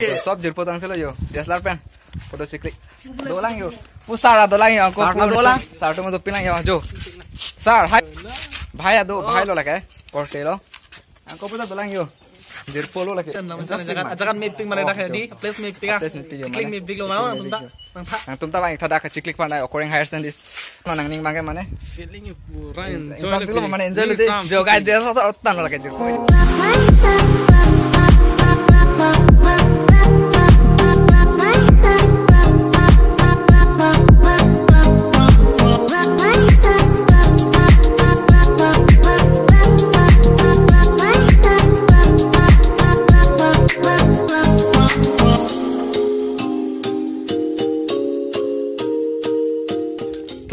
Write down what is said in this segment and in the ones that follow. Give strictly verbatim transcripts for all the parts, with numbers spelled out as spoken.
So, sob jirpo tangselo jo. D S L R pen. Photo si click. Dolang jo. Pu sar dolang jo. Angko sar pu dolang. Sar atum dopik lang jo. Jo. Sar, hai. Bhai ado, bhai lo lake. Korte lo. Angko pu dolang jo. Jirpo lo lake. Ajakan, ajakan mepik mane dak di. Place mepik ah. Place mepik jo. Chiklik mane mepik lo, nang tum ta. Nang tum ta bang thadak chiklik panai Okareng Higher Secondary. No nangning bangke mane. Feeling pura enjoy lo, mane enjoy lo de. Jo guys, dia satu otan lagi jirpo.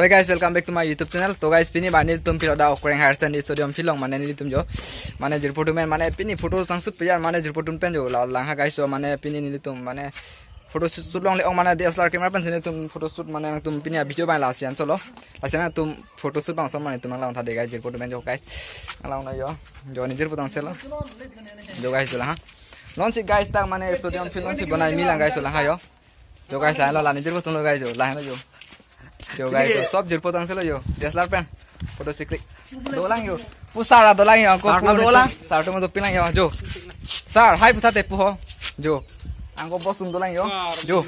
To guys, welcome back to my YouTube channel. To guys, pini ba nelitum pilo da Okareng Higher Secondary Stadium field along mane nelitum jo. Mane jirpo atum pen mane pini photo sang shoot pijar mane jirpo atum pen jo la lang ha guys, so mane pini nelitum mane photo shoot longle ong mane D S L R camera pen nelitum photo shoot mane nangtum pini video bang lasi an solo. Lasi nangtum photo shoot bang so mane tum lang tha de guys, jirpo atum pen jo guys. Lang na jo. Jo ni jirpo tangselo. Jo guys, jo lang ha. Non si guys ta mane stadium field non si bonai mi lang guys, jo lang ha jo. Jo guys, lahenlo la ni jirpo atum lo guys jo, lahenlo jo. Jo guys, jo, sob jirpo tangselo jo. D S L R pen. Photo si click. Dolang jo. Pu sar dolang jo, angko sar pu dolang. Sar atum dopik lang jo. Jo. Sar, hai pu thate pu ho. Jo. Angko boss atum dolang jo. Jo.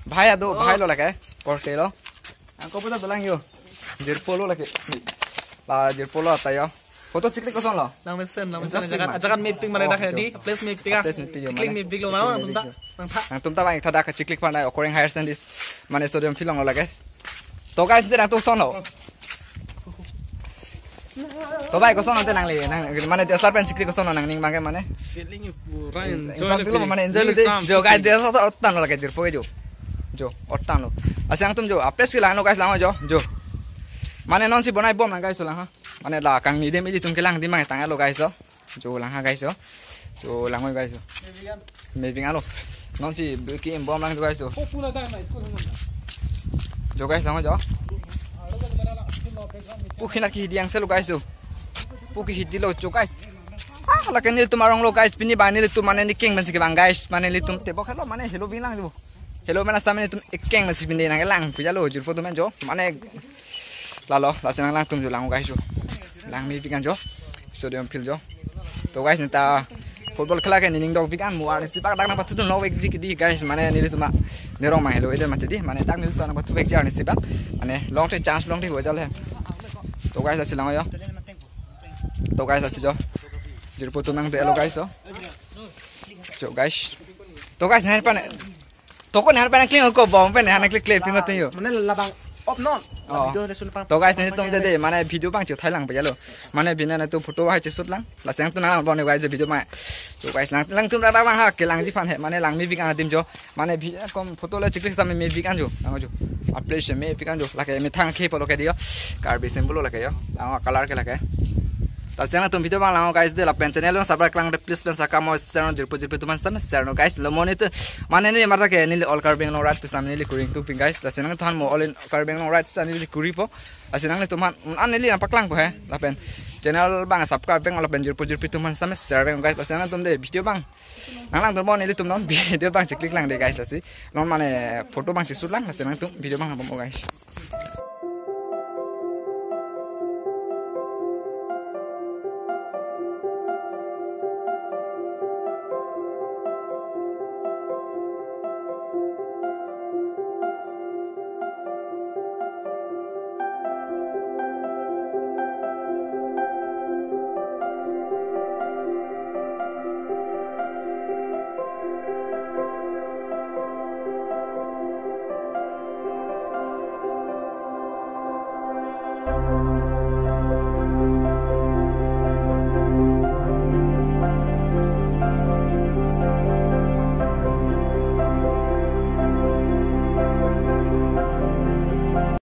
Bhai ado, bhai lo lake. Korte lo. Angko pu dolang jo. Jirpo lo lake. La jirpo lo ata jo. Photo chiklik koson lo? Lang mesen, lang mesen. Interesting ajakan, man. Ajakan mepik mane dak di. Place mepik ah. Place mepik jo, chiklik mane mepik lo, nang tum ta. Nang tum ta bang thadak chiklik panai Okareng Higher Secondary mane stadium field along lo lake. To guys, dia nangtum koson lo. To bhai koson lo te nangli, nang mane D S L R pen chiklik koson lo nangning bangke mane. Feeling pura enjoy lo, mane enjoy lo de. Jo guys, dia satu otan lo lake jirpo jo. Jo, otan lo. Lasi nangtum jo, apes ke lang no guys lang jo. Jo. Mane non si bonai bom lang guys lang ha. Mane la kangni adim ilitum kelang adim mang tanglo guys jo. Jo lang ha guys jo. Jo lang guys jo. Mepik alo. Non si ki em bom lang jo guys jo. Jo guys lang jo. Pu kina ki diang selo guys jo. Pu ki hidi lo jo guys. Ah, lake nelitum arong lo guys, pini ba nelitum mane ni keng pensi kebang guys, mane nelitum tebok helo mane helo bing lang jo. Helo mane sa mane nelitum ekeng pensi pini nanglang puja lo jirpo atum pen jo. Mane lalo, lasi nanglang atum jo lang guys jo. Lang mepik an jo. Stadium field jo. To guys, neta football khela ke nening dokpik an mo arnisi bak dak nangpathu dun lo vekji ke di guys, mane nelitum ma nerong ma helo eder mati di, mane dak nelitum nangpathu vekji arnisi bak. Mane long te chance long te ho jale. To guys, lasi lang jo. To guys, lasi jo. Jirpo atum nang de lo guys jo. Jo guys. To guys, nang pan. To ko nang pan kling ko bom pen nang klik klik pin mati jo. Mane labang op non. Oh. Video le sun pang. To guys, nelitum de de mane video bang chu thailang pe jalo. Mane bina nangtum photo hai cheshoot lang. Lasi nangtum nang bon guys video ma. To guys, nang nangtum ra bang ha kelangji aphan he mane lang mepik an adim jo. Mane vi kom photo le chiklik sa mepik an jo. Ang jo. A place mepik an jo. Lake methang ke polo ke dio. Karbi symbol lake jo. Ang color ke lake. Lasi nangtum video bang lang guys de lapen channel along subscribe lang de please pen saka mo share no jirpo jirpi atum an sam share no guys. Lo mo nelitum mane neli mata ke neli All Karbi Anglong Ride pu sam neli kuring tu pin guys. Lasi nangtum mo All in Karbi Anglong Ride sa neli kuripo. Lasi nangtum an neli nangpaklang po he. Lapen channel bang subscribe bang lapen jirpo jirpi atum an sam share bang guys. Lasi nangtum de video bang. Nanglang tum mo nelitum non video bang chiklik lang de guys lasi. Non mane photo bang cheshoot lang lasi nangtum video bang bom guys.